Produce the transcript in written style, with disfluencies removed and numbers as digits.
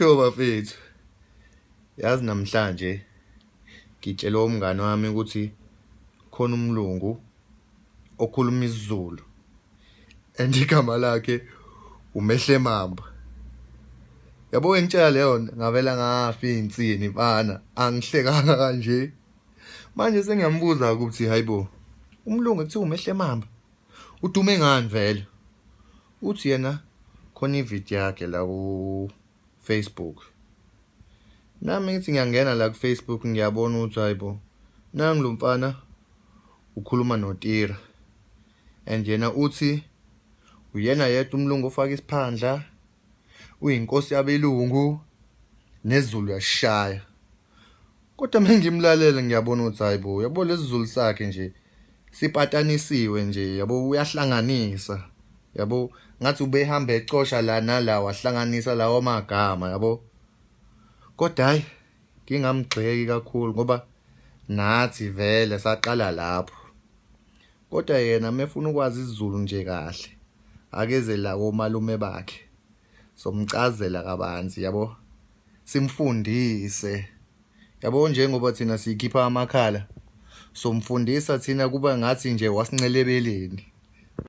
Sho bafethu. Yazi namhlanje ngitshele umngani wami ukuthi khona umlungu okhuluma isiZulu and igama lakhe uMehle Mamba. Yabo engitshela leyo nto ngavela ngafa insini mfana angihlekanga kanje. Manje sengiyambuza ukuthi hayibo umlungu ekuthiwa uMehle Mamba udume ngani vele? Uthi yena khona ividiyo yakhe la ku Facebook. Nami ngithi ngiyangena la ku Facebook ngiyabona ukuthi hayibo nangu lo mfana ukhuluma noTira and yena uthi uyena yedwa umlungu ofaka isiphandla uyinkosi yabelungu nezulu uyashaya kodwa uma ngimlalela ngiyabona ukuthi hayi bo yabo lesi Zulu sakhe nje sipatanisiwe nje yabo uyahlanganisa yabo ngathi ubehamba ecosha la nala wahlanganisa lawo magama yabo kodwa hayi ngingamgxeki kakhulu ngoba nathi vele saqala lapho kodwa yena mefuna ukwazi isiZulu nje kahle akeze la komalume bakhe somcazela kabanzi yabo simfundise yabo njengoba thina sikhipha amakhala somfundisa thina kuba ngathi nje wasincelebeleni.